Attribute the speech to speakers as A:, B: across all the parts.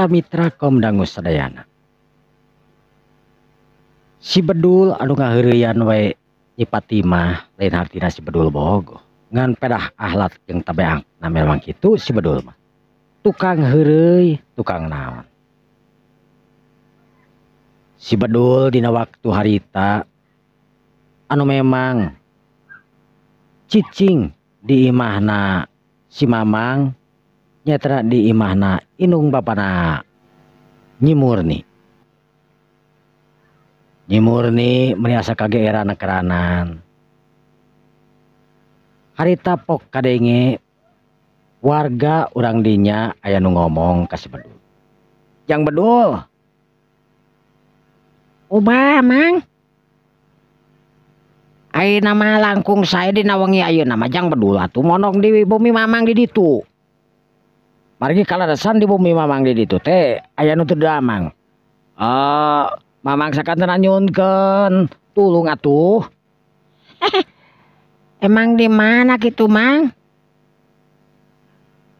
A: Para mitra kaum dangu sadayana. Si Bedul anu ngaheureuyan we Nyi Fatimah lain hartina si Bedul bogoh. Ngan pedah akhlak jeung tabeangna memang kitu si Bedul mah. Tukang heureuy, tukang naon. Si Bedul dina waktu harita anu memang cicing di imahna si Mamang nyaeta di imahna indung bapana Nyi Murni. Nyi Murni meni asa kageeran keranan. Harita pok kadenge warga urang dinya aya nu ngomong ka si Bedul. Jang Bedul.
B: Ubah Mang. Ayeuna mah langkung sae dina wengi ayeuna mah Jang Bedul atuh mondong di bumi Mamang di ditu.
A: Margi kaleresan di bumi Mamang di ditu teh aya nu teu damang. Mamang sakantenan nyuhunkeun tulung atuh.
B: Emang di mana kitu Mang?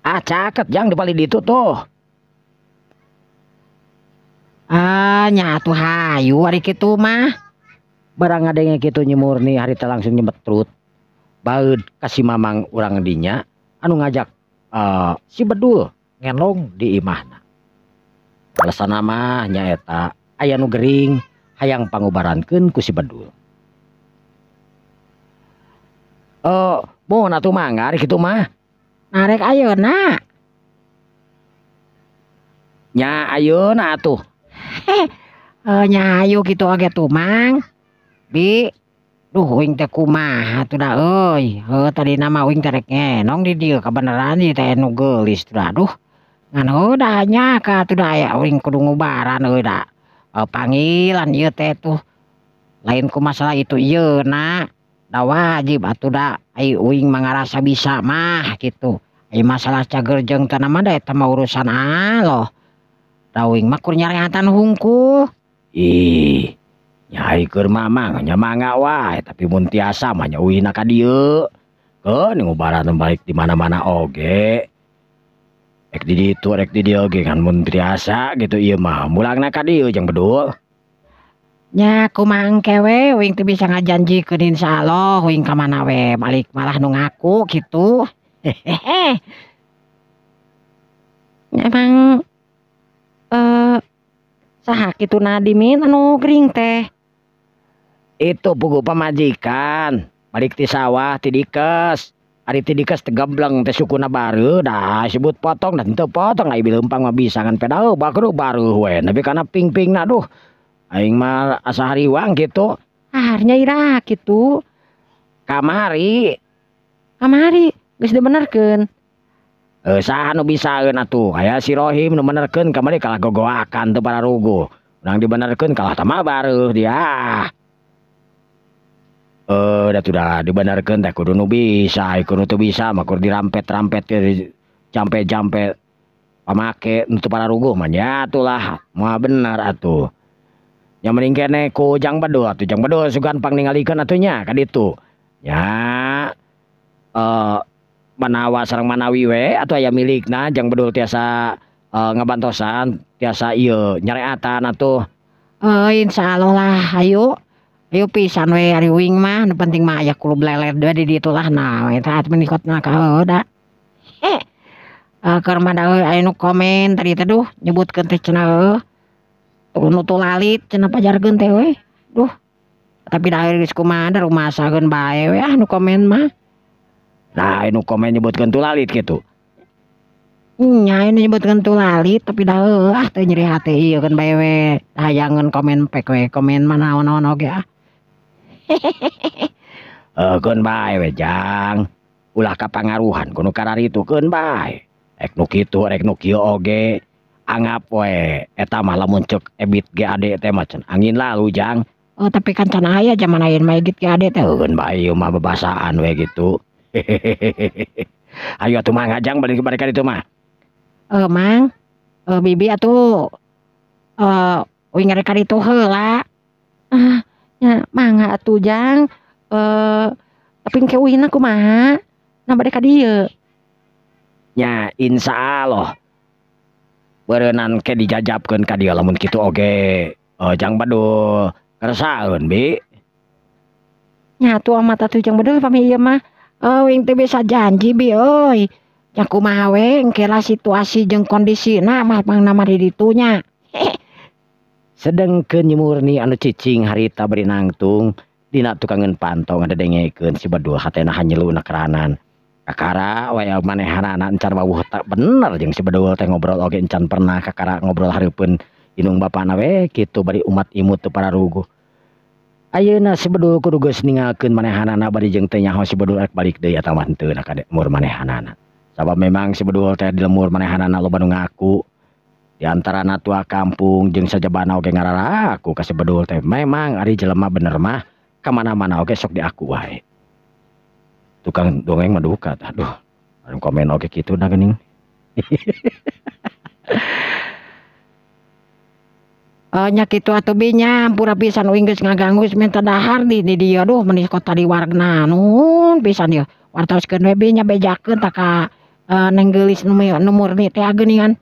A: Ah caket Jang di palih ditu tuh.
B: Ah nya atuh hayu ari kitu mah.
A: Barang ngadenge kitu Nyi Murni harita langsung nyemetrut. Baeud ka si Mamang urang dinya anu ngajak si Bedul ngenong di imahna. Alasanna mah nyaeta aya nu gering hayang pangubarankeun ku si Bedul. Mun atuh mangga ari kitu mah.
B: Narek ayeuna.
A: Nya ayeuna atuh.
B: Nya hayu kitu oge tuh Mang. Bi, duh uing teh kumaha atuh da euy. Heuh tadina mah uing teh rek ngenong di dieu kabeneran ieu teh nu geulis tuh da aduh. Ngan heuh da nya ka atuh da aya uing kudu ngubaran euy da. Panggilan ieu teh tuh. Lain ku masalah itu ieu na. Da wajib atuh da ai uing mah ngarasa bisa mah kitu. Ai masalah cager jeung teu mah da eta mah urusan Allah. Da uing mah kur nyareatan hungkul.
A: Ih, nyai keur Mamang nya mangga wae tapi mun tiasa mah nya uihna ka dieu. Keun ngubaran balik di mana-mana oge. Rek di ditu rek di dieu oge ngan mun tiasa gitu ieu mah mulangna ka dieu Jang Bedul.
B: Nya kumaha engke we uing teu bisa ngajanjikeun insyaallah uing ka mana we balik malah nu ngaku kitu. Hehehe.
C: Emang saha kitu Nadimin anu gering teh?
A: Itu pugu pamajikan balik ti sawah ti dikes. Ari ti dikes teh gembleng teh sukuna bareuh dah sebut potong dan teu potong ai bileumpang mah bisa ngan pedah baru bareuh we nepi kana ping-pingna duh. Aing mah asa hariwang kitu.
C: Ah nya iraha kitu?
A: Kamari.
C: Kamari geus dibenerkeun.
A: Saha nu bisaeun atuh? Aya si Rohim nu benerkeun kamari kalah gogoakan teu pararuguh. Urang dibenerkeun kalah tambah bareuh dia. Da tuh da dibenerkeun teh kudu nu bisa, ai kudu teu bisa mah kudu dirampet-rampet jampe-jampe pamake nu teu pararuguh mah nya atulah moal bener atuh. Nya mending keneh ku Jang Bedul atuh, Jang Bedul sugan pangningalikeun atuh nya ka ditu. Nya manawa sareng manawi we atuh aya milikna Jang Bedul tiasa ngabantosan tiasa ieu nyareatan atuh.
B: Insyaallah lah hayu. Ayo pisan we ari uing mah nu penting mah aya kulub leler we di ditu lah nah eta menikotna ka heueuh da. Keur mah da euy aya nu komen tadi teh duh nyebutkeun teh cenah heueuh. Nu tulalit cenah pajarkeun teh we. Duh. Tapi da geus kumaha da rumasakeun bae we ah nu komen mah.
A: Nah nu komen nyebutkeun tulalit kitu.
B: Nya anu nyebutkeun tulalit tapi da heueuh ah teu nyeri hate ieu keun bae we. Hayangeun komen pek we komen mah naon-naon oge ah.
A: Keun bae we Jang. Ulah kapangaruhan ku nu kararitu keun bae. Rek nu kitu rek nu kieu oge. Anggap we eta mah lamun ceuk Ebit GAD teh mah cenah angin lalu Jang.
B: Oh tapi kan can aya jaman ayeuna mah Ebit GAD teh.
A: Keun bae ieu mah bebasaan we gitu. Ayo atuh mah ngajang balik ka ditu mah.
B: Mang, bibi atuh uing rek ka ditu heula.
C: Ah nya mangga atuh Jang. Tapi engke uihna kumaha? Nah bade ka dieu.
A: Nya insyaallah. Beureunan ke dijajabkeun ka dieu lamun kitu oge Jang Bedul keresaeun bi.
C: Nya atuh amat atuh Jang Bedul pami ieu mah.
B: Uing teu bisa janji bi euy. Nya kumaha we engke lah situasi jeung kondisina mah pangna mah di ditu nya.
A: Sedengkeun Nyi Murni anu cicing harita bari nangtung dina tukangeun panto ngadedengekeun si Bedul hatena hanyeluna keranan. Kakara we manehanana encan wawuh tak bener jeung si Bedul teh ngobrol oge encan pernah kakara ngobrol hareupeun indung bapana we kitu bari umat imut teu pararuguh. Ayeuna si Bedul kudu geus ninggalkeun manehanana bari jeung teu nyaho si Bedul rek balik deui atawa henteu na ka lembur manehanana. Sabab memang si Bedul teh di lembur manehanana loba nu ngaku. Di antarana tua kampung jeung sajabana oge ngararaku ka si Bedul teh memang ari jelema bener mah ka mana-mana oge sok diaku wae. Tukang dongeng mah duka tah aduh anu komen oge kitu da geuning.
B: Nya kitu atuh bi nya ampura pisan uing geus ngaganggu minta dahar di dieu aduh meni kota di wargna nuhun pisan ieu. Wartoskeun we bi nya bejakeun tah ka Neng Geulis nu murni teh geuningan.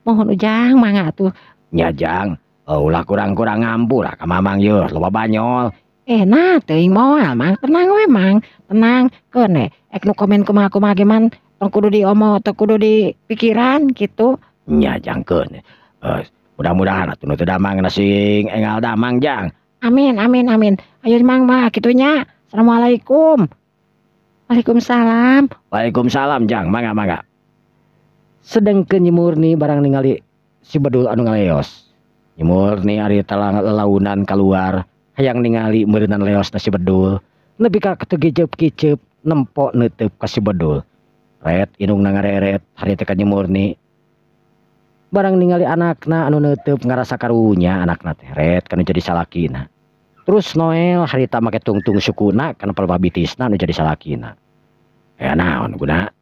C: Mohon Ujang mangga atuh.
A: Nya Jang, ulah kurang-kurang ngampura ka Mamang yeuh loba banyol.
B: Nah teuing moal Mang, tenang we Mang, tenang keun we. Ek nu komen kumaha-kumaha ge man tong kudu diomo teu kudu dipikiran kitu.
A: Nya Jang keun. Mudah-mudahan atuh nu teu damang sing enggal damang Jang.
B: Amin amin amin. Ayo Mang mah kitu nya. Assalamualaikum.
C: Waalaikumsalam.
A: Waalaikumsalam Jang, mangga mangga. Sedengkeun Nyi Murni barang ningali si Bedul anu ngaleos. Nyi Murni ari talang lelaunan kaluar hayang ningali meureunan leosna si Bedul. Nepi ka teu kiceup-kiceup nempo neuteup ka si Bedul. Ret indungna ngareret harita ka Nyi Murni. Barang ningali anakna anu neuteup ngarasa karunya anakna teh ret kanu jadi salakina. Terus Noel harita make tungtung sukuna kana palbabitisna anu jadi salakina. Naon guna?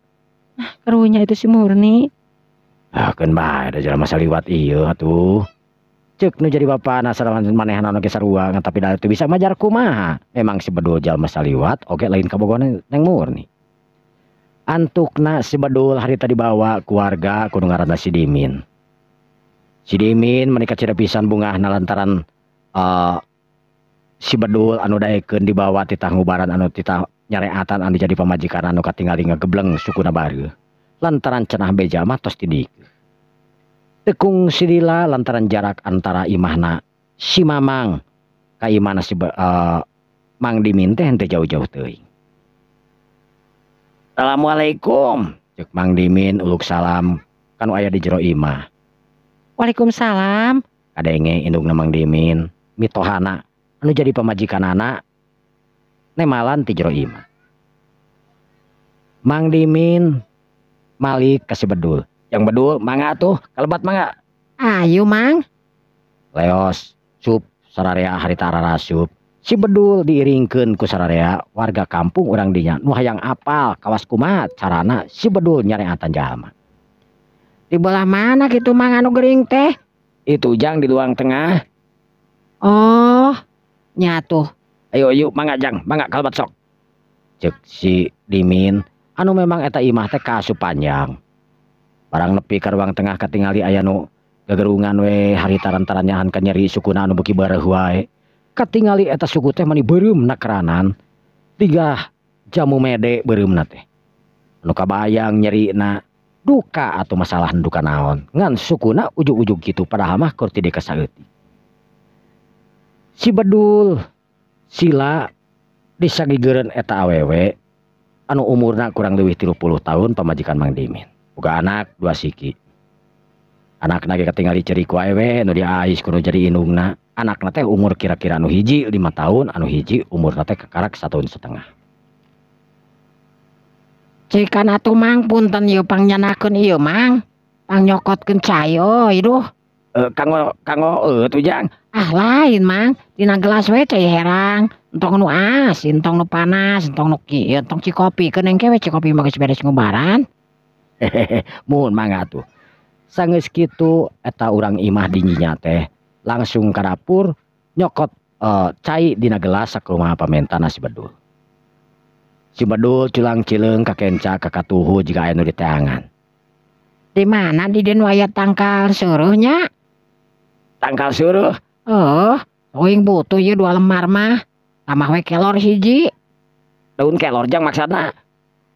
C: Karunya itu si Murni.
A: Ah keun bae da jelema saliwat ieu atuh. Ceuk nu jadi bapana sareng manehna nu ge sarua tapi da teu bisa majar kumaha. Memang si Bedul jalma saliwat oge lain kabogohna Neng Murni. Antukna si Bedul harita dibawa keluarga ku nu ngaranna si Dimin. Si Dimin meuni kacida pisan bungahna lantaran si Bedul anu daekeun dibawa titah ngubaran anu titah nyareatan anu jadi pamajikan anu katingali ngagebleng sukuna bareuh lantaran cenah beja mah tos tidikeun. Tekung sidila lantaran jarak antara imahna si Mamang ka imahna si Mang Dimin teh henteu jauh-jauh teuing. Assalamualaikum ceuk Mang Dimin uluk salam kanu aya di jero imah.
C: Waalaikumsalam.
A: Kadenge indungna Mang Dimin mitohana anu jadi pamajikanana nemalan ti jero imah. Mang Dimin malik ka si Bedul. Yang Bedul mangga tuh kalebat mangga.
B: Ayo Mang.
A: Leos sup sararea harita ararasup. Si Bedul diiringkeun ku sararea warga kampung urang dinya nu hayang apal kawas kumaha carana si Bedul nyareatan jalma.
B: Di belah mana kitu Mang anu gering teh?
A: Itu Jang di luang tengah.
B: Oh, nya tuh.
A: Ayo yuk mangga Jang, mangga kalebat sok. Ceuk si Dimin anu memang eta imah teh kaasup panjang. Barang nepi ka ruang tengah katingali aya nu gagerungan we harita lantaran nyahan ka nyeri sukuna anu beuki bareuh wae. Katingali eta suku teh mani beureum na keranan. Tiga jamu mede beureumna teh. Anu kabayang nyerina duka atau masalah duka naon. Ngan sukuna ujug-ujug kitu padahal mah keur ti saeutik. Si Bedul sila disagigeureun eta awewe anu umurna kurang leuwih 30 tahun pamajikan Mang Dimin. Boga anak 2 siki. Anakna ge katingali ceurik wae we nu diais kudu jadi indungna. Anakna teh umur kira-kira anu hiji 5 tahun, anu hiji umurna teh kakarak 1,5 tahun.
B: Cikan atuh Mang punten ieu pangnyandakeun ieu Mang. Pangnyokokeun cai euy duh.
A: Kanggo kanggo tuh Jang.
B: Ah lain Mang, dina gelas we cai herang. Entong nu asin, entong nu panas, entong nu kieu, entong cikopikeun engke we cikopi mah geus beres ngubaran.
A: Hehehe, muhun mangga atuh. Sanggeus kitu eta urang imah dinyinya teh langsung ka dapur nyokot cai dina gelas sakumaha pamentana si Bedul. Si Bedul culang cileung ka kenca ka katuhu jiga aya nu diteangan.
B: Di mana di dieu aya tangkal seureuh nya?
A: Tangkal seureuh?
B: Heuh, uing butuh ieu 2 lembar mah. Tambah we kelor hiji.
A: Daun kelor jang maksudna?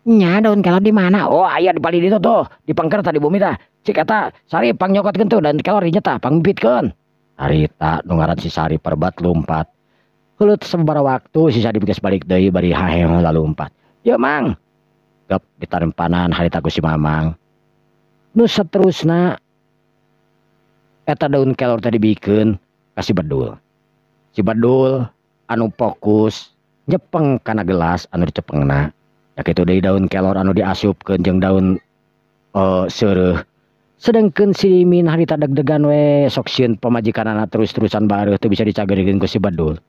B: Nya daun kelor di mana?
A: Oh aya di palih ditu tuh, di pangker tadi bumi tah. Cik eta Sari pangnyokotkeun tuh daun kelor dinya tah, pangmipitkeun. Harita nu ngaran si Sari perbat lumpat. Heuleut sababaraha waktu si Sari geus balik deui bari haheho lalumpat. Yeuh Mang. Gep ditarempanan harita ku si Mamang. Nu saterusna eta daun kelor teh dibikeun ka si Bedul. Si Bedul anu fokus nyepeng kana gelas anu dicepengna. Ya kitu deui daun kelor anu diasupkeun jeung daun seureuh. Sedengkeun si Dimin harita deg-degan we sok sieun pamajikanana terus-terusan bareuh teu bisa dicageurkeun ku si Bedul.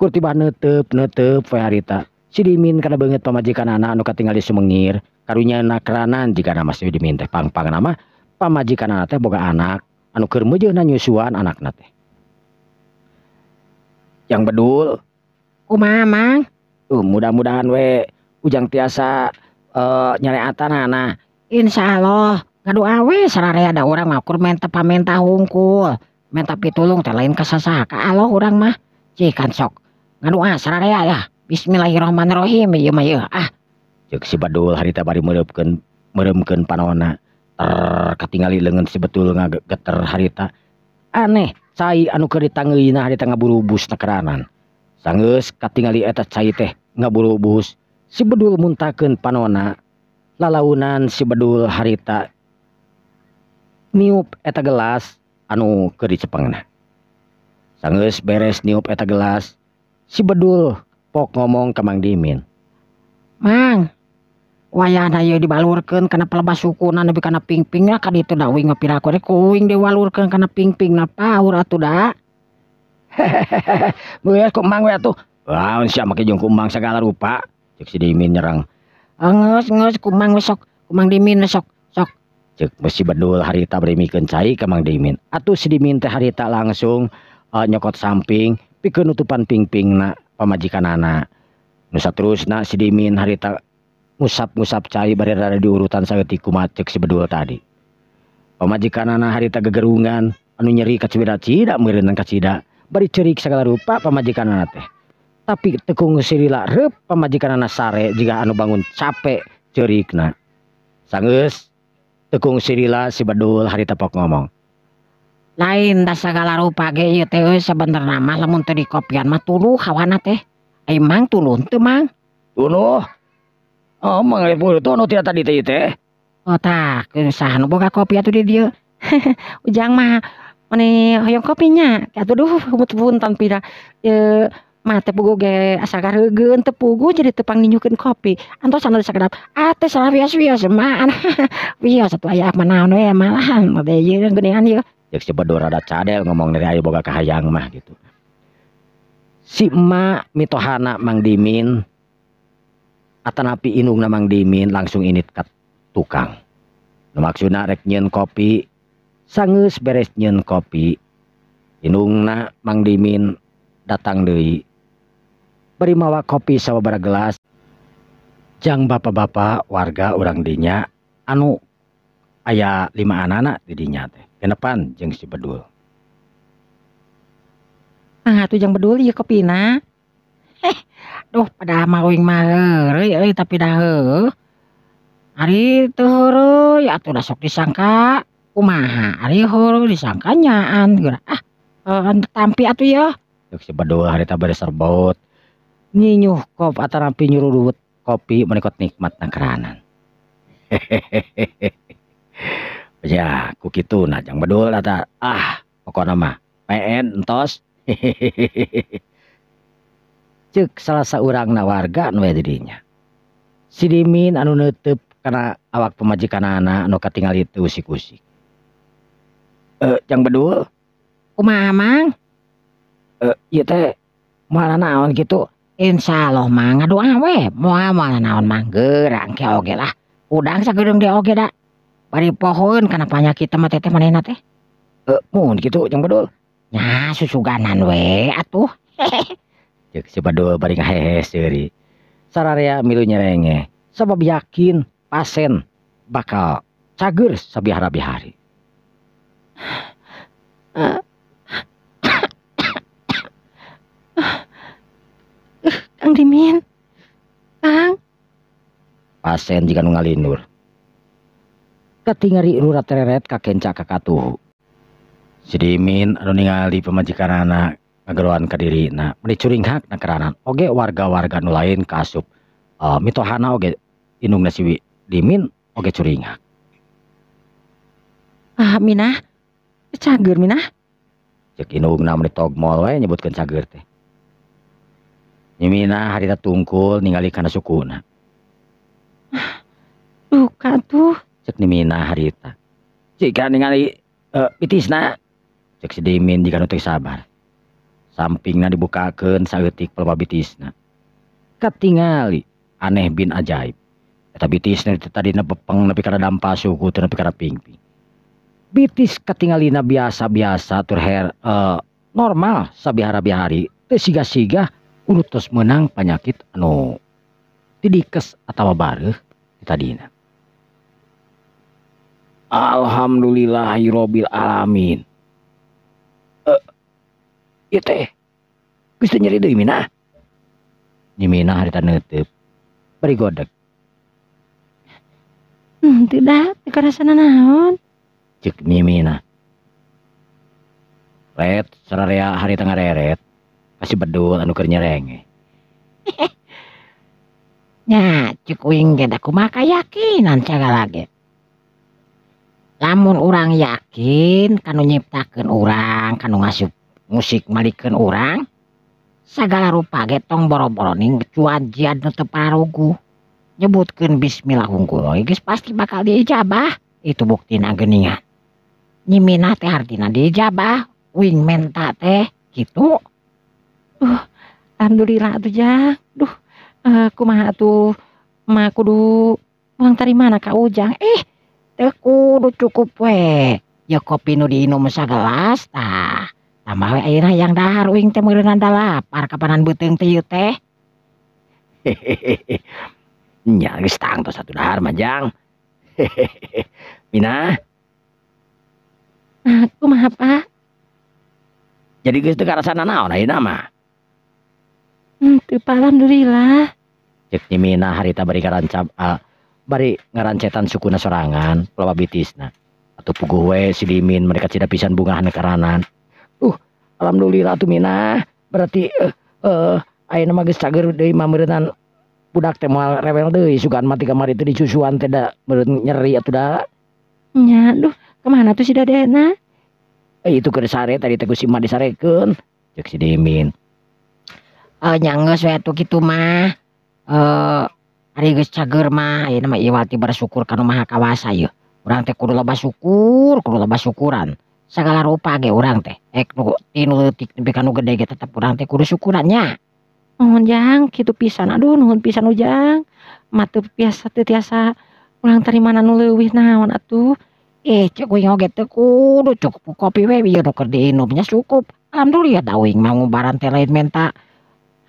A: Kur tiba neuteup-neuteup we harita. Si Dimin kana beungeut pamajikanana anu katingali sumengir, karunya nakranan jigana mah si Dimin teh pang-pangna mah pamajikanana teh boga anak anu keur meujeunna nyusuan anakna teh. Yang Bedul,
B: kumaha Mang?
A: Mudah-mudahan we ujang tiasa nyareatanana.
B: Insyaallah ngadoa we sararea da urang mah kur menta pamenta hungkul, menta pitulung teh lain ka sasaha ka Allah urang mah. Cih kan sok ngadoa sararea ya. Bismillahirrahmanirrahim ieu mah yeuh ah.
A: Ceuk si Bedul harita bari meureumkeun panonna. Ter katingali leungeun si Bedul ngageter harita. Aneh, cai anu keur ditangeuina harita ngaburubus nakeranan. Sanggeus katingali eta cai teh ngaburubus, si Bedul muntakeun panonna. Lalaunan si Bedul harita niup eta gelas anu keur dicepengna. Sanggeus beres niup eta gelas, si Bedul pok ngomong ka Mang Dimin.
B: Mang, wayahna ieu dibalurkeun kana pelebas sukuna nepi kana pingpingna ka ditu da uing mah piraku rek uing diwalurkeun kana pingpingna paur atuh da.
A: Geus ku Mang we atuh. Laun sia make jeung ku Mang sagala rupa, ceuk si Dimin nyerang.
B: Geus geus ku Mang we sok, ku Mang Dimin we sok, sok.
A: Ceuk si Bedul harita bari mikeun cai ka Mang Dimin. Atuh si Dimin teh harita langsung nyokot samping pikeun nutupan pingpingna pamajikanana. Nu saterusna si Dimin harita ngusap-ngusap cai bari rada diurutan saeutik kumaha ceuk si Bedul tadi. Pamajikanana harita gegerungan anu nyeri kacida-cida meureunnan kacida bari ceurik sagala rupa pamajikanana teh. Tapi teu kungsi lila reup pamajikanana sare jiga anu bangun capek ceurikna. Sanggeus teu kungsi lila si Bedul harita pok ngomong.
B: Lain da sagala rupa ge ieu teh euy sabenerna mah lamun teu dikopian mah tuluh hawana teh. Ai Mang tuluh teu Mang?
A: Tuluh. Oh, Mang tuluh tidak tadi teh teh.
B: Oh tah, saha nu boga kopi atuh di dieu?
C: Ujang mah meni hoyong kopinya. Atuh duh punten pira. Mah teh puguh ge asa gareugeun teu puguh jadi teu pangninyukeun kopi. Antosan anu sakedap.
B: Ah teh salah wios-wios mah. Wios atuh aya mah naon we malahan teh ieu geuningan ieu.
A: Ceuk si Bedul rada cadel ngomong dari aya boga kahayang mah gitu. Si emak mitohana Mang Dimin atanapi indungna Mang Dimin langsung init ka tukang. Nu maksudna rek nyieun kopi, sanggeus beres nyieun kopi, indungna Mang Dimin datang deui. Bari mawa kopi sababaraha gelas. Jang bapak-bapak warga urang dinya anu aya 5 anana di dinya teh. Genepan jeung si Bedul.
C: Ah atuh jang Bedul ieu kopina.
B: Duh padahal mah uing mah heureuy euy tapi dah heueuh. Ari teu heureuy atuh da sok disangka kumaha, ari heureuy disangka nyaan geura. Ah tampi atuh yeuh.
A: Ceuk si Bedul harita bari serbaut. Nyinyuh kop atanapi nyururut kopi menikot nikmat nakeranan. Ya ku kitu nah jang Bedul eta ah pokona mah PN entos. Ceuk salah saurangna warga nu aya di dinya. Si Dimin anu neuteub kana awak pamajikanana anu katingali teu usik-usik. Jang Bedul
B: kumaha Mang?
A: Ieu teh moal naon kitu?
B: Insyaallah Mang ngadoa we moal moal naon Mang geurang ke oge lah. Udang sagedeung ge oge da. Bari pohoeun kana panyakit mah teteh manehna teh.
A: Mun kitu Jang Bedul.
B: Nya susuganan we atuh.
A: Ceuk si Bedul bari ngahehe seuri. Sararea milu nyerenge sabab yakin pasien bakal Cager sabihara-bihari.
C: Kang Dimin. Kang.
A: Pasien jiga nu ngalindur. Katingali rurat reret kakenca kakatuhu. Si Dimin anu ningali pamajikanana ngageroan ka dirina, meuni curinghak na keranan. Oge warga-warga nu lain kaasup mitohana oge indungna si Dimin oge curinghak.
C: Ah, Minah. Cager Minah.
A: Cek indungna meuni togmol we nyebutkeun cager teh. Nyi Minah harita tungkul ningali kana sukuna.
C: Duka tuh.
A: Cek Nyi Minah harita. Jika ningali bitisna. Cek si Dimin jika nu teu sabar. Sampingna dibukakeun saeutik pelma bitisna. Katingali aneh bin ajaib. Eta bitisna teh tadina bepeng nepi kana dampa suku teu nepi kana pingping. Bitis katingalina biasa-biasa tur normal sabihara-bihari teu siga-siga urut tos meunang panyakit anu tidikes atawa bareuh ti tadina. Alhamdulillahirabbil alamin. Ieu teh geus teu nyeri deui Minah. Nyi Minah harita neuteub bari godeg.
C: Teu da, teu karasana naon.
A: Cek Nyi Minah. Ret sararea harita ngareret kasih bedul anu keur nyerenge.
B: Nya cek uing ge da kumaha kayakinan sagala ge. Lamun urang yakin kanu nyiptakeun urang, kanu ngasup musik malikeun urang, sagala rupa ge tong boro-boro ning cuajian nu teu pararuguh. Nyebutkeun bismillah hungkul we geus pasti bakal diijabah. Itu buktina geuningan. Nyi Minah teh hartina diijabah, uing menta teh kitu.
C: Alhamdulillah atuh Jang. Duh, kumaha atuh mah kudu ulang tarima ka Ujang.
B: Teu kudu cukup we. Ya kopi nu diinum sagelas tah. Tambah we ayeuna hayang dahar uing teh meureunnan da lapar kapanan beuteung teh ieu teh.
A: Nya geus tangtos atuh dahar mah Jang. Minah.
C: Kumaha Pak?
A: Jadi geus teu karasana naon ayeuna mah?
C: Teu Pak, alhamdulillah.
A: Cek Nyi Minah harita bari ngarancap bari ngarancetan sukuna sorangan pelaba bitisna. Atuh puguh we si Dimin mereka cida pisan bungahan karanan. Alhamdulillah atuh Minah. Berarti ayeuna mah geus cager deui mah meureunnan budak teh moal rewel deui sugan mah ti kamari teh disusuan teh da meureun nyeri atuh da.
C: Nya, duh, kemana tuh si Dadena?
A: Itu keur sare tadi teh ku si Emak disarekeun. Cek si Dimin.
B: Nya geus we atuh kitu mah. Ari geus cager mah ayeuna mah ieu ti bersyukur ka Nu Maha Kawasa ieu. Urang teh kudu loba syukur, kudu loba syukuran. Sagala rupa ge urang teh. Ek nu ti nu leutik nepi ka nu gede ge tetep urang teh kudu syukuran nya.
C: Nuhun Jang, kitu pisan. Aduh nuhun pisan Ujang. Mah teu biasa teu tiasa ulang tarimana nu leuwih naon atuh.
B: Cek uing oge teu kudu cukup kopi we ieu nu keur diinum nya cukup. Alhamdulillah da uing mah ngubaran teh lain menta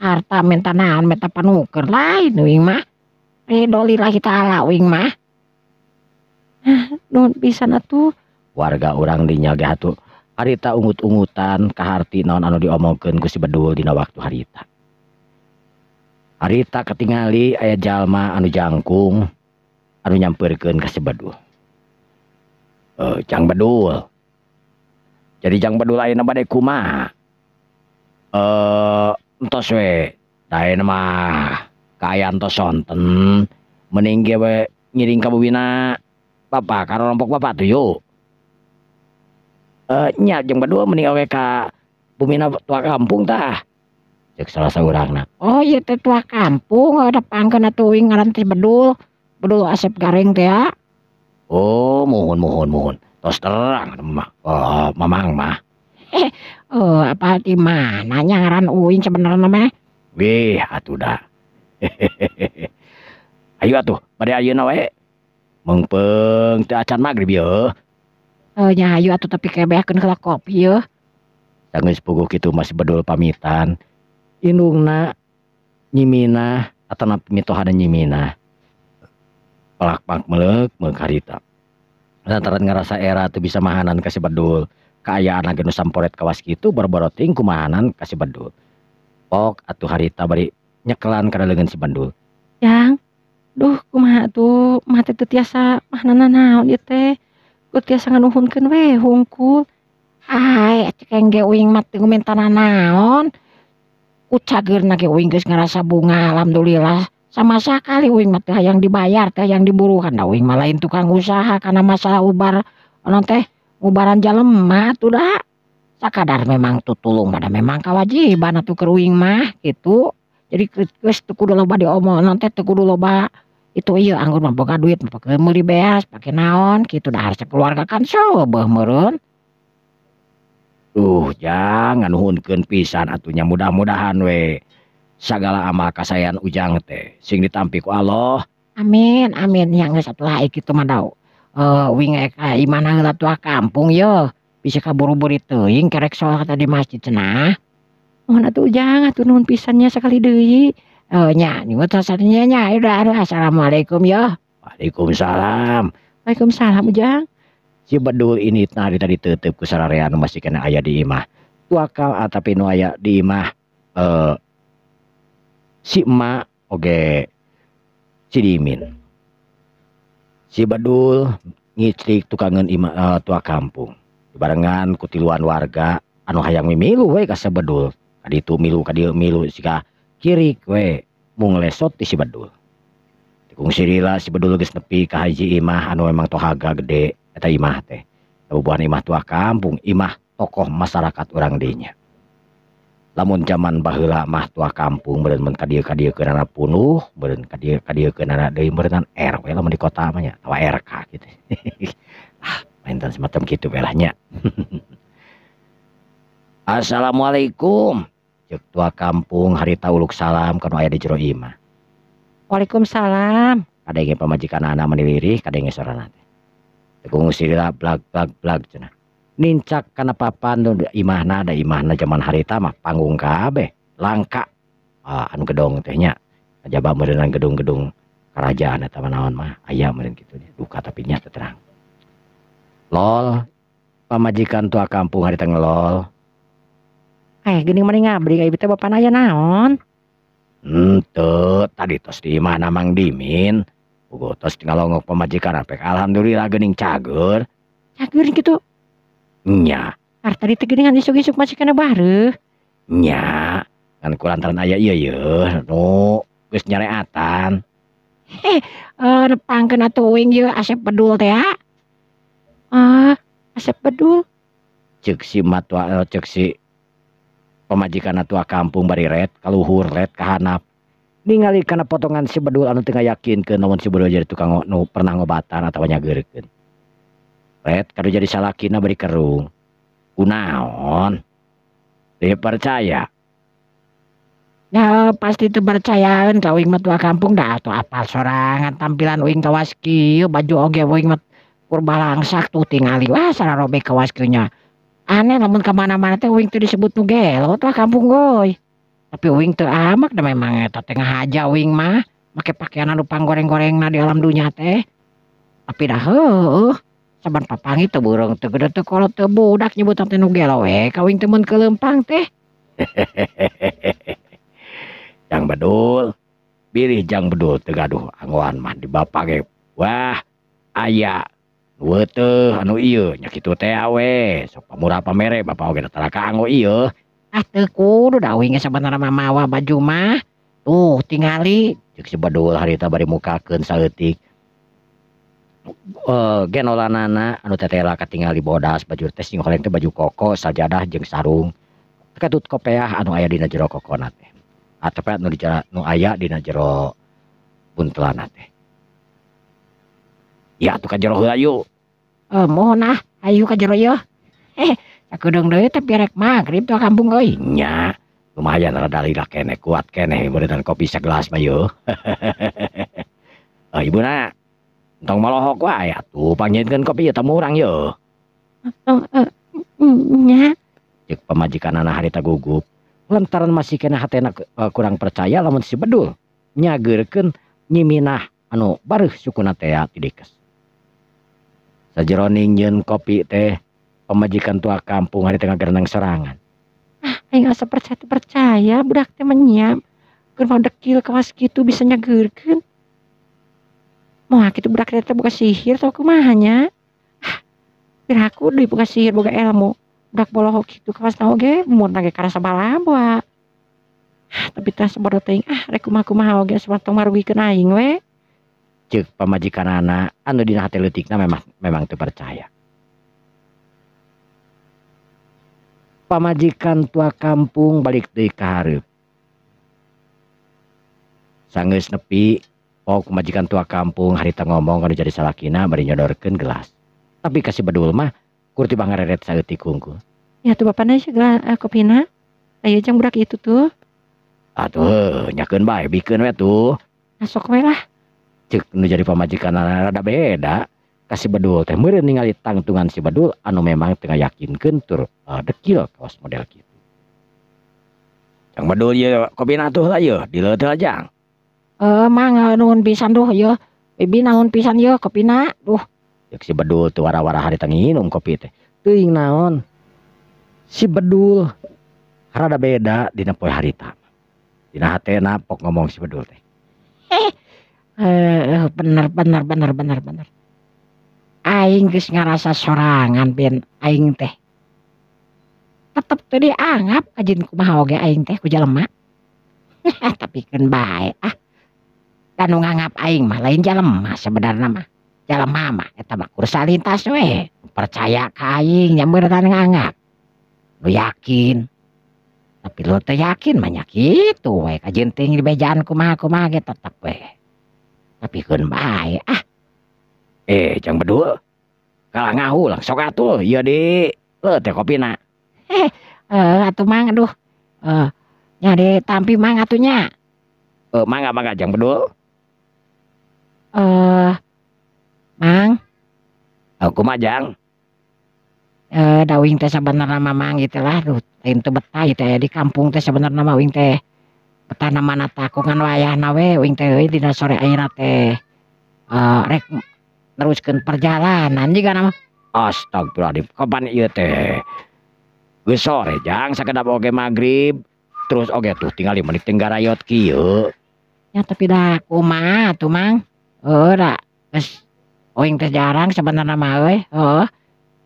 B: harta menta naon menta panuker lain uing mah. Ridho lillahi ta'ala uing mah.
C: Nuhun pisan atuh.
A: Warga urang dinya ge atuh harita ungut-ungutan kaharti naon anu diomongkeun ku si Bedul dina waktu harita. Harita katingali aya jalma anu jangkung anu nyampeurkeun ka si Bedul. Jang Bedul. Jadi Jang Bedul ayeuna bade kumaha? Entos we. Da ayeuna mah kaayaan tos sonten mending ge we ngiring ka bumina bapak ka rompok bapak tuh yuk. Nya Jang Bedul mending oge ka bumina tua kampung tah. Cek salah saurangna.
B: Oh ieu teh tua kampung depangkeun atuh uing ngaran teh Bedul. Bedul Asep Gareng teh ya.
A: Oh, muhun muhun muhun. Tos terang mah. Oh, mamang mah.
B: Apa di mana nya ngaran uing sebenarnya mah?
A: Wih, atuh da. Ayo atuh, bade ayeuna we. Meungpeung teu acan magrib yeuh.
B: Nya ayo atuh tapi kebeakeun heula kopi yeuh.
A: Sanggeus puguh kitu masih Bedul pamitan. Indungna Nyi Minah atanapi mitohana Nyi Minah. Pelak-pelak meulek meuk harita. Lantaran ngarasa era teu bisa mahanan ka si Bedul. Kaayaan ge nu samporet kawas kitu boro-boro teuing kumahanan ka si Bedul. Pok atuh harita bari nyekelan kana leungeun si Bedul.
C: Jang, duh kumaha atuh mah teh teu tiasa mahanana naon ieu teh. Teu tiasa nganuhunkeun we hungkul.
B: Ai cekeng ge uing mah teu minta nanaon. Ku cageurna ge uing geus ngarasa bunga alhamdulillah. Sama sakali uing mah teu hayang dibayar, teu hayang diburuhan. Da uing mah lain tukang usaha kana masalah ubar naon teh ngubaran jalema atuh da. Sakadar memang tutulung mah da memang kawajiban atuh keur uing mah kitu. Jadi geus teu kudu loba diomong naon teh teu kudu loba itu ieu anggur mah boga duit mah pake meuli beas, pake naon kitu dahar sakeluarga kan soobeuh meureun.
A: Duh Jang nganuhunkeun pisan atuh nya mudah-mudahan we sagala amal kasaean Ujang teh sing ditampi ku Allah.
B: Amin amin nya geus atuh lah kitu mah da. Uing ka imahna heula tua kampung yeuh bisa kaburu-buru teuing kerek sholat di masjid cenah.
C: Nuhun atuh Ujang atuh nuhun pisan nya sakali deui.
B: Nya nyuwun sasarnya nya udah aduh assalamualaikum yeuh.
A: Waalaikumsalam.
C: Waalaikumsalam Ujang.
A: Si Bedul ini tadi tadi tetep ku sararean masih kena aya di imah. Tuakal atapi nu aya di imah si emak oge si Dimin. Si Bedul ngicrik tukangeun imah tua kampung. Dibarengan ku tiluan warga anu hayang mimilu we ka si Bedul. Kaditu milu kadieu milu siga kirik we mung lesot ti si Bedul. Kungsi lila si Bedul geus nepi ka hiji imah anu memang tohaga gede eta imah teh. Bubuhan imah tua kampung, imah tokoh masyarakat urang dinya. Lamun zaman baheula mah tua kampung meureun mun ka dieu-ka dieukeunana punuh, meureun ka dieu-ka dieukeunana deui meureunnan RW lamun di kota mah nya, atawa RK gitu. Ah, maintan semacam kitu we lah nya. Assalamualaikum. Ceuk tua kampung harita uluk salam ka nu aya di jero imah.
C: Waalaikumsalam.
A: Kadenge pamajikanana meni lirih kadenge sorana teh. Teu kungsi lila blag blag blag cenah. Nincak kana papan nu imahna da imahna jaman harita mah panggung kabeh, langka anu gedong teh nya. Kajaba meureunan gedung-gedung kerajaan eta mah naon mah aya meureun kitu nya. Duka tapi nya teu terang. Lol, pamajikan tua kampung harita ngelol.
C: Geuning mani ngabring ieu teh bapana aya naon?
A: Henteu, tadi tos di imahna Mang Dimin. Puguh tos ngalongok pamajikan apek alhamdulillah geuning cager.
C: Cager kitu?
A: Nya.
C: Ar tadi teh geuningan isuk-isuk masih kana bareuh.
A: Nya, ngan kulantaran aya ieu yeuh nu geus nyareatan.
B: Nepangkeun atuh uing ieu Asep Bedul teh ya.
C: Ah, Asep Bedul.
A: Ceuk si matua, ceuk si pamajikan tua kampung bari ret kaluhur ret kahanap. Ningali kana potongan si Bedul anu teu ngayakinkeun lamun si Bedul jadi tukang nu pernah ngobatan atawa nyageurekeun. Ret kadu jadi salakina bari kerung. Kunaon? Teu percaya.
B: Ya pasti teu percayaeun ka uing mah tua kampung da atuh apal sorangan tampilan uing kawas kieu baju oge uing mah kur balangsak tuh tingali wah sararobek kawas kieu nya. Aneh lamun ka mana-mana teh uing teh disebut nu gelo tua kampung euy. Tapi uing teu amak da memang eta teh ngahaja uing mah make pakaian anu panggoreng-gorengna di alam dunya teh. Tapi dah heueuh saban papanggih teu beureung teu gede teu kolot teu budak nyebutan teh nu gelo we ka uing teh mun keuleumpang teh.
A: Jang Bedul, bilih Jang Bedul teu gaduh anggoan mah di bapak ge. Wah, aya weteuh anu ieu nya kitu teh we sok pamurah pamere bapak oge tara kaanggo ieu.
B: Ah teu kudu da uing ge sabenerna mah mawa baju mah. Tuh tingali
A: ceuk si Bedul harita bari mukakeun saeutik. Genolanana anu tetela katingali bodas baju teh sing horeng teh baju koko sajadah jeung sarung. Katut kopeah anu aya dina jero kokona teh. Atep nu di nu aya dina jero buntelana teh. Ya atuh ka jero heula yuk.
B: Mohon ah ayu ka jero yeuh. Sakedeung deui teh pirek magrib tuh kampung euy.
A: Nya, lumayan rada lila keneh kuat keneh meureun kopi sagelas mah yeuh. Ibuna entong molohok wae atuh panggieunkeun kopi ieu tamu urang yeuh.
C: Nya.
A: Ceuk pamajikanana harita gugup. Lantaran masih keneh hatena kurang percaya lamun si Bedul nyageurkeun Nyi Minah anu bareuh sukuna teh ti dikes. Sajeroning nyeun kopi teh pamajikan tua kampung harita ngagereneng sorangan.
C: Ah, aing asa percaya teu percaya budak teh mah nya. Keur mau dekil kawas kitu bisa nyageurkeun. Moal kitu budak teh boga sihir atau kumaha nya? Ah, piraku deui boga sihir boga ilmu. Budak bolohok kitu kawas oge umurna ge karasa balabwa. Ah, tapi tah sabodo teuing ah rek kumaha-kumaha oge asa tong marugikeun aing we.
A: Ceuk pamajikanana anu dina hate leutikna memang teu percaya. Pamajikan tua kampung balik deui ka hareup. Sanggeus nepi pok pamajikan tua kampung harita ngomong anu jadi salakina bari nyodorkeun gelas. Tapi ka si Bedul mah kur tibang ngareret saeutik hungkul.
C: Ya tuh bapana gelas kopina. Aya jang budak itu tuh.
A: Atuh heuh nyakeun bae bikeun we tuh.
C: Masuk we lah.
A: Ceuk nu jadi pamajikan rada beda ka si Bedul teh meureun ningali tangtungan si Bedul anu memang teu ngayakinkeun tur dekil kawas model kitu. Jang Bedul ieu kopina tuh lah ieu dileut heula jang.
B: Mang nuhun pisan duh ieu. Bibi naon pisan ieu kopina duh.
A: Ceuk si Bedul teu wara-wara harita nginum kopi teh. Teuing naon si Bedul rada beda dina poe harita. Dina hatena pok ngomong si Bedul teh.
B: Bener bener bener bener bener. Aing geus ngarasa sorangan ben aing teh. Tetep teu dianggap kajin kumaha oge aing teh ku jelema. Tapi keun bae ah. Da nu nganggap aing mah lain jelema sebenarna mah. Jelema mah eta mah kur salintas we. Percaya ka aing nya meureun nganggap. Nu yakin. Tapi lu teu yakin mah nya kitu we kajin teuing dibejaan kumaha-kumaha ge tetep we. Tapi keun bae ah.
A: Jang Bedul. Kalah ngahulang sok atuh ieu di leuh teh kopina.
B: Atuh mang aduh. Nya ditampi mang atuh nya.
A: Mangga mangga Jang Bedul.
B: Mang.
A: Kumaha Jang?
B: Da uing teh sabenerna mah mang ieu lah duh lain teu betah ieu teh di kampung teh sabenerna mah uing teh betah na mana takungan wayahna we uing teh euy dina sore ayeuna teh rek neruskeun perjalanan jiga na mah.
A: Astagfirullahaladzim, kapan ieu teh? Geus sore Jang, sakedap oge magrib. Terus oge tuh tingali meuni teu garayot kieu.
B: Ya tapi da kumaha atuh Mang? Heuh da geus uing teh jarang sabenerna mah euy, heuh.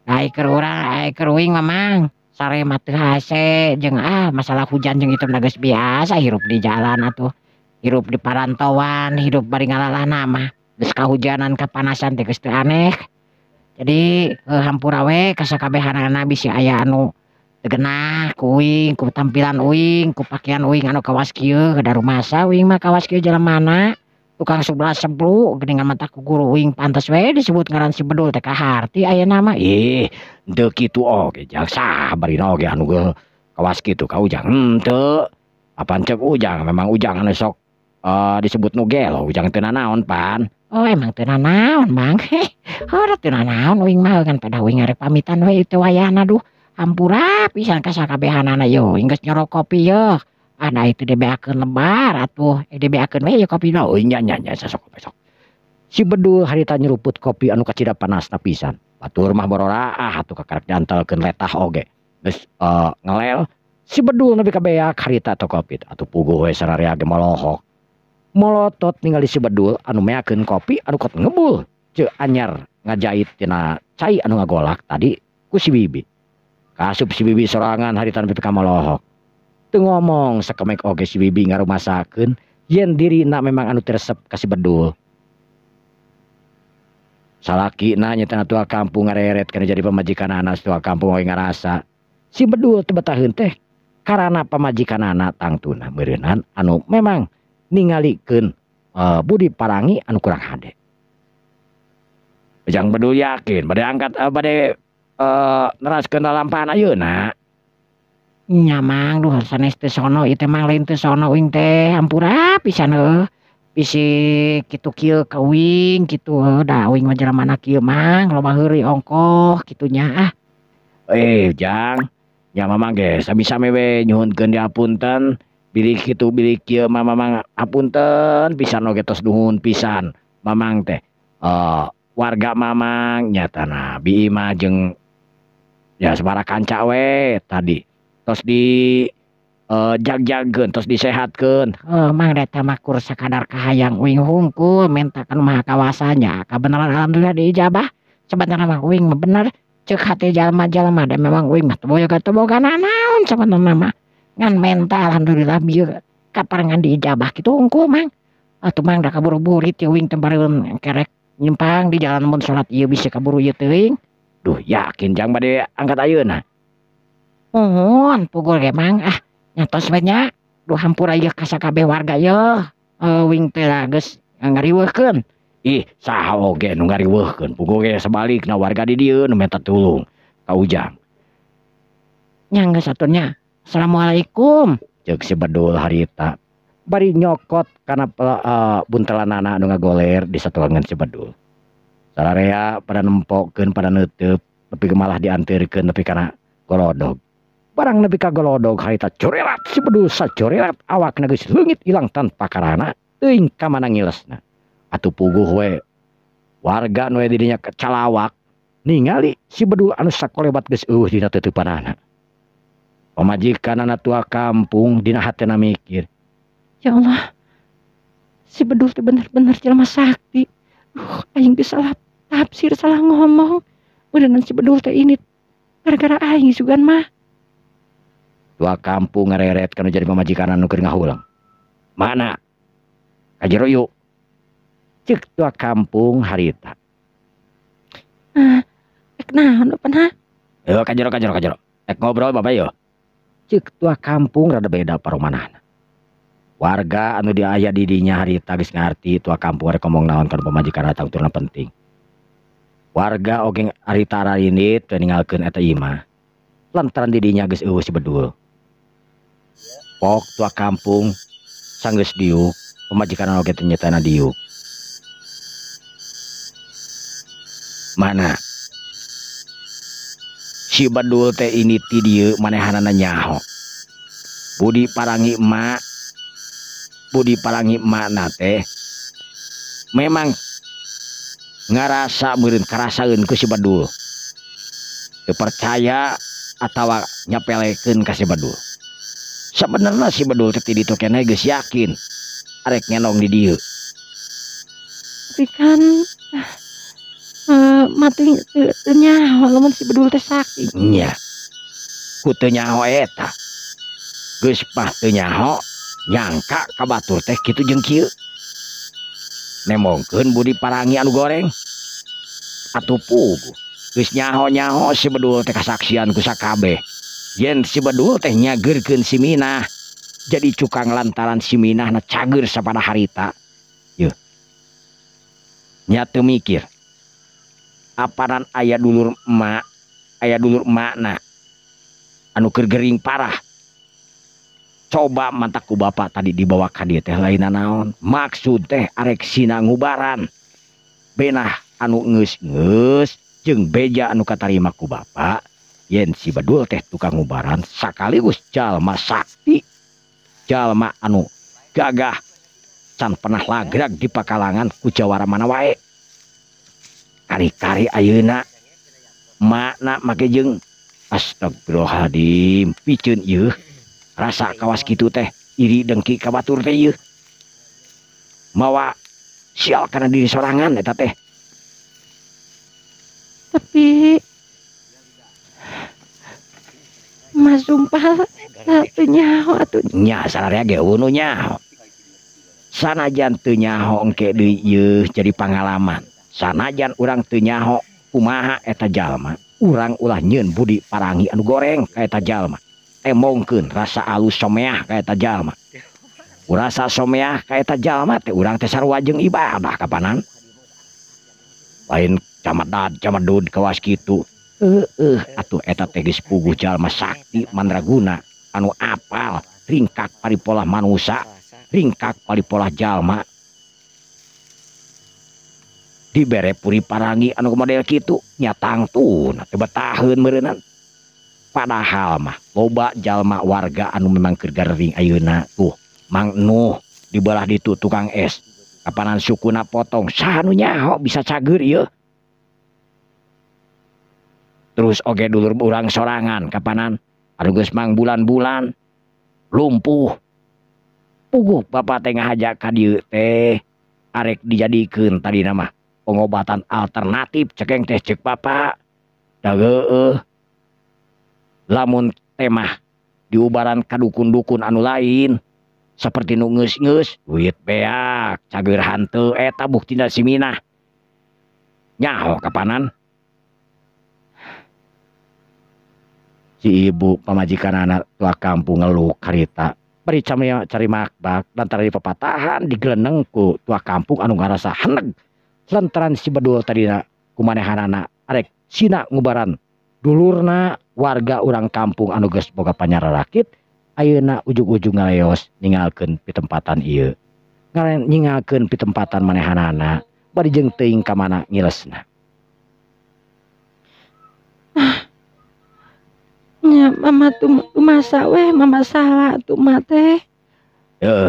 B: Da ai keur urang ai keur uing mah Mang, sare mah teu hase jeung ah masalah hujan jeung itu mah geus biasa hirup di jalan atuh. Hirup di parantauan, hirup bari ngalalana mah. Geus kahujanan kapanasan teh geus teu aneh. Jadi hampura we ka sakabehanana bisi aya anu teu genah ku uing, ku tampilan uing, ku pakaian uing anu kawas kieu da rumasa uing mah kawas kieu jelemana. Tukang sebelah seblu geuningan mah ku guru uing pantes we disebut ngaran si Bedul teh kaharti ayeuna mah.
A: Ih, henteu kitu oge Jang, sabarina oge anu ge kawas kitu ka Ujang henteu. Apan ceuk Ujang memang Ujang anu sok disebut nu gelo, Ujang teu nanaon pan.
B: Oh emang teu nanaon Mang. Heuh teu nanaon uing mah ngan pada uing arek pamitan we teu wayahna duh. Hampura pisan ka sakabehanana yo uing geus nyorok kopi yeuh. Ah da itu dibeakeun lebar atuh, dibeakeun we ieu kopina.
A: Oh nya nya nya sasok besok. Si Bedul harita nyeruput kopi anu kacida panasna pisan. Batur mah bororaah atuh kakarek diantelkeun letah oge. Geus ngelel si Bedul nepi ka beak harita teh kopi atuh puguh we sararea ge molohok. Molotot ningali si Bedul anu meakeun kopi anu kot ngebul. Ceu anyar ngajait tina cai anu ngagolak tadi ku si Bibi. Kasup si Bibi sorangan harita nepi ka molohok. Teu ngomong sakemek oge si Bibi ngarumasakeun yen dirina memang anu teu resep ka si Bedul. Salakina nyatana tua kampung ngareret kana jadi pamajikanana tua kampung oge ngarasa si Bedul teu betaheun teh karana pamajikanana tangtuna meureunan anu memang ningalikeun budi parangi anu kurang hade. Jang Bedul yakin bade angkat bade neraskeun lalampahan ayeuna.
B: Nya Mang duh sanes teu sono ieu teh Mang lain teu sono uing teh hampura pisan heuh. Bisi kitu kieu ka uing kitu heuh da uing mah jelemana kieu Mang loba heureuy ongkoh kitu nya ah.
A: Jang, nya Mamang ge sami-sami we nyuhunkeun diapunten bilih kitu bilih kieu mah Mamang apunten pisan oge tos nuhun pisan Mamang teh. Warga Mamang nyatana Bi Imah jeung ya sabaraha kanca we tadi tos di jag-jagkeun, tos disehatkeun.
B: Heuh Mang, da eta mah kur sakadar kahayang uing hungkul menta ka Nu Maha Kawasa nya kabeneran alhamdulillah diijabah. Sabenerna mah uing mah bener ceuk hate jalma-jalma da memang uing mah teu boga nanaon sabenerna mah. Ngan menta alhamdulillah bieu kaparengan diijabah kitu hungkul Mang. Atuh Mang da kaburu burit ieu uing teh bareun kerek nyimpang di jalan mun salat ieu bisa kaburu ieu teuing.
A: Duh yakin jang bade angkat ayeuna.
B: Muhun pukul ge Mang, ah nyatos we nya. Duh hampura ieu ka sakabeh warga yeuh. Uing teh geus ngariweuhkeun.
A: Ih saha oge nu ngariweuhkeun, pukul ge sebalikna warga di dieu nu minta tulung ka Ujang.
B: Nya geus atuh nya. Assalamualaikum.
A: Ceuk si Bedul harita. Bari nyokot kana buntelanana anu ngagoler di satuangan si Bedul. Sararea pada nempokeun, pada neuteub, nepi malah dianteurkeun nepi kana golodog. Barang nepi ka golodog harita corelat si Bedul sacorelat awakna geus leungit ilang tanpa karana teuing ka mana ngilesna. Atuh puguh we warga nu di dinya calawak ningali si Bedul anu sakolebat geus eueuh dina teuteupanana. Pamajikanana tua kampung dina hatena mikir,
C: ya Allah, si Bedul teh bener-bener jelema sakti. Duh, aing geus salah tafsir, salah ngomong. Beneran si Bedul teh ini gara-gara aing sugan mah.
A: Tua kampung ngareret kanu jadi pamajikan anu keur ngahulang. Mana? Ka jero yuk. Ceuk tua kampung harita.
C: Ah, ek naon pan ha?
A: Yo ka jero ka jero ka jero. Ek ngobrol bapak yo. Ceuk tua kampung rada beda paromanahna. Warga anu diaya di dinya harita geus ngarti tua kampung rek ngomong naon kana pamajikan datang turna penting. Warga oge harita rarinit teu ninggalkeun eta imah. Lantaran di dinya geus eueuh si Bedul. Pok tua kampung sanggeus diuk, pamajikan oge teu nyetana diuk. Mana? Si Bedul teh ini ti dieu manehanana nyaho. Budi parangi emak, budi parangi emakna teh memang ngarasa meureun karasaeun ku si Bedul. Teu percaya atawa nyapelekeun ka si Bedul. Sabenerna si Bedul teh ti ditu keneh geus yakin arek ngenong di dieu.
C: Tapi kan mati teu nyaho lamun si Bedul teh sakti.
A: Nya. Ku teu nyaho eta. Geus pah teu nyaho nyangka ka batur teh kitu jeung kieu. Nemongkeun budi parangi anu goreng. Atuh puguh geus nyaho-nyaho si Bedul teh kasaksian ku sakabeh. Yen si Bedul teh nyageurkeun si Minah. Jadi cukang lantaran si Minah na cager sapada harita. Yeuh. Nya teu mikir. Aparan aya dulur emak, aya dulur emakna anu keur gering parah. Coba mantak ku bapak tadi dibawa ka dieu teh lain naon. Maksud teh arek sina ngubaran. Benah anu geus-geus jeung beja anu katarima ku bapak yen si Bedul teh tukang ngubaran sakaligus jalma sakti, jalma anu gagah can pernah lagrag di pakalangan ku jawara mana wae. Kari-kari ayeuna makna make jeung astagfirullahaladzim piceun ieu rasa kawas kitu teh iri dengki ka batur teh ieu mawa sial kana diri sorangan eta teh.
C: Tapi mas sumpah teu nyaho atuh.
A: Nya sararea ge eueuh nu nyaho. Sanajan teu nyaho engke deui ieu jadi pangalaman. Sanajan urang teu nyaho kumaha eta jalma, urang ulah nyieun budi parangi anu goreng ka eta jalma. Emongkeun rasa alus someah ka eta jalma. Urasa someah ka eta jalma teh urang teh sarua jeung ibadah kapanan. Lain camadad camadud kawas kitu. Heueuh atuh eta teh geus puguh jalma sakti mandraguna anu apal ringkak paripolah manusa, ringkak paripolah jalma. Dibere puri parangi anu model kitu nya tangtuna teh betaheun meureunnan. Padahal mah loba jalma warga anu memang keur garering ayeuna tuh Mang Nuh di belah ditu tukang es. Kapanan sukuna potong saha nu nyaho bisa cager ieu. Terus oge dulur urang sorangan kapanan anu geus mangbulan-bulan lumpuh. Puguh bapak teh ngahaja ka dieu teh arek dijadikeun tadina mah pengobatan alternatif cekeng teh cek bapak. Da heueuh lamun teh mah diubaran ka dukun-dukun anu lain seperti nu geus-geus duit beak cager hanteu eta buktina si Minah. Nyaho kapanan si ibu pamajikanana tua kampung ngeluh karita bari cari makbak lantaran dipapatahan digeleneng ku tua kampung anu ngarasa heneg lantaran si Bedul tadina kumanehanana arek sina ngubaran dulurna warga urang kampung anu geus boga panyararakit ayeuna ujug-ujug ngaleos ninggalkeun pitempatan ieu ninggalkeun pitempatan manehanana bari jeung teuing ka mana ngilesna.
C: Nya mama tuh masa weh mama salah tuh mah teh.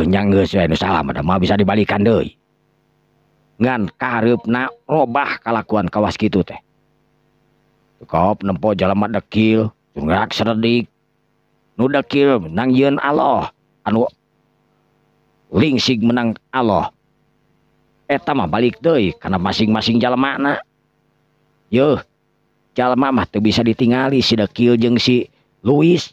A: Nya geus we nu salah mah moal bisa dibalikan deui. Ngan kahareupna robah kalakuan kawas kitu teh. Kop nempo jalma dekil, tungrak seredik. Nu dekil menang yeun Allah, anu lingsig menang Allah. Eta mah balik deui kana masing-masing jalemana. Yeuh, jalma mah teu bisa ditingali si dekil jeung si Luis.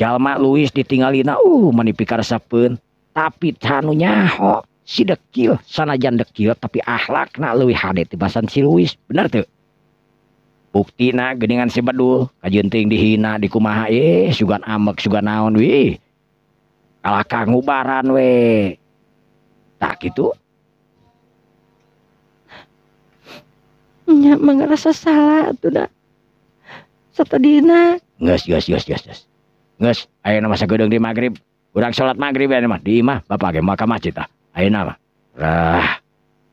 A: Jalma Luis ditingalina mani pikaresepeun, tapi anu nyaho si dekil sanajan dekil tapi akhlakna leuwih hade tibasan si Luis, bener teu? Buktina geuningan si Bedul kajeun teuing dihina dikumaha sugan amek sugan naon wih kalah ka ngubaran we. Tah kitu.
C: Nya mah ngerasa salah atuh da. Satadina.
A: Geus geus geus geus geus. Geus ayeuna mah sagedeung di magrib. Urang salat magrib ayeuna mah di imah bapak ge moal ka masjid tah. Ayeuna mah. Rah.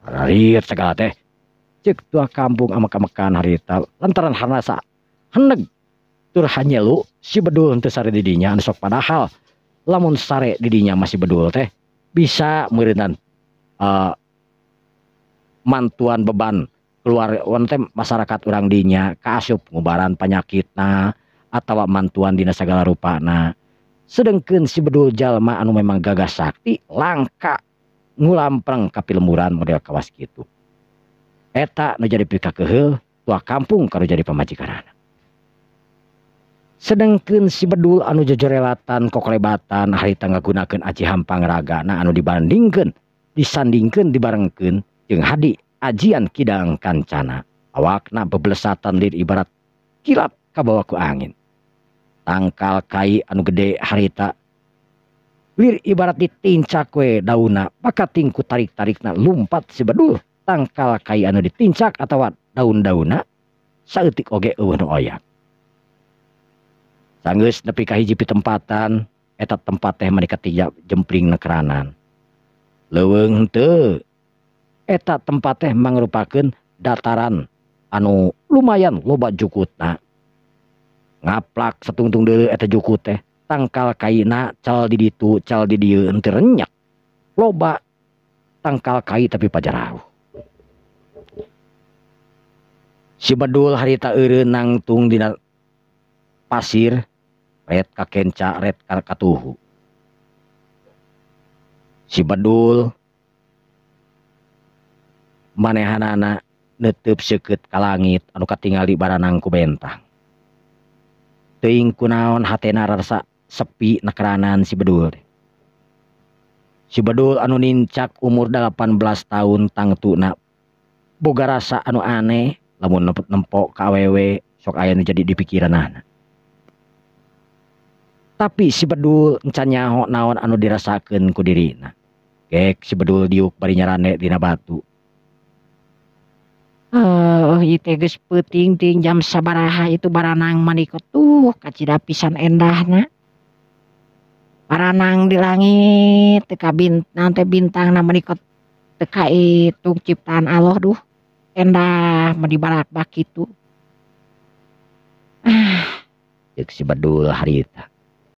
A: Rariet sagala teh. Cek tua kampung amek-amekan harita lantaran harnasa heneg tur hanyelu si Bedul henteu sare di dinya anu sok padahal lamun sare di dinya masih Bedul teh bisa meureunan mantuan beban keluar teh masyarakat urang dinya kaasup ngubaran panyakitna atawa mantuan dina sagala rupana. Sedengkeun si Bedul jalma anu memang gagah sakti langka ngulampreng ka pilemburan model kawas kitu. Eta nu jadi pikakeheul tua kampung kanu jadi pamajikanana. Sedengkeun si Bedul anu jojorelatan kokolebatan harita ngagunakeun aji hampang ragana anu dibandingkeun disandingkeun dibarengkeun jeung hadi ajian kidang kancana. Awakna bebelesatan lir ibarat kilat kabawa ku angin. Tangkal kai anu gede harita lir ibarat ditincak we dauna pakating ku tarik-tarikna lumpat si Bedul. Tangkal kai anu ditincak atawa daun-dauna saeutik oge eueuh nu oyak. Sanggeus nepi ka hiji pitempatan eta tempat teh mani katiga jempling nekeranan. Leuweung henteu eta tempat teh mangrupakeun dataran anu lumayan loba jukutna. Ngaplak satungtung deuleu eta jukut teh tangkal kaina cal di ditu cal di dieu henteu renyak. Loba tangkal kai tapi pajarauh. Si Bedul harita eureun nangtung dina pasir ret ka kenca ret ka katuhu. Si Bedul manehanana neuteup seukeut ka langit anu katingali baranang ku bentang. Teuing kunaon hatena rasa sepi nekeranan si Bedul. Si Bedul anu nincak umur 18 tahun tangtuna boga rasa anu aneh lamun nempok ka awewe sok aya nu jadi di pikiranana. Tapi si Bedul encan nyaho naon anu dirasakeun ku dirina. Gek si Bedul diuk bari nyarane dina batu.
B: Ieu teh geus peuting ting jam sabaraha itu baranang manikot tuh kacida pisan endahna. Baranang di langit teu ka bintang teh bintangna manikot teu kaitung ciptaan Allah duh. Endah meni barak-bak kitu.
A: Ceuk si Bedul harita.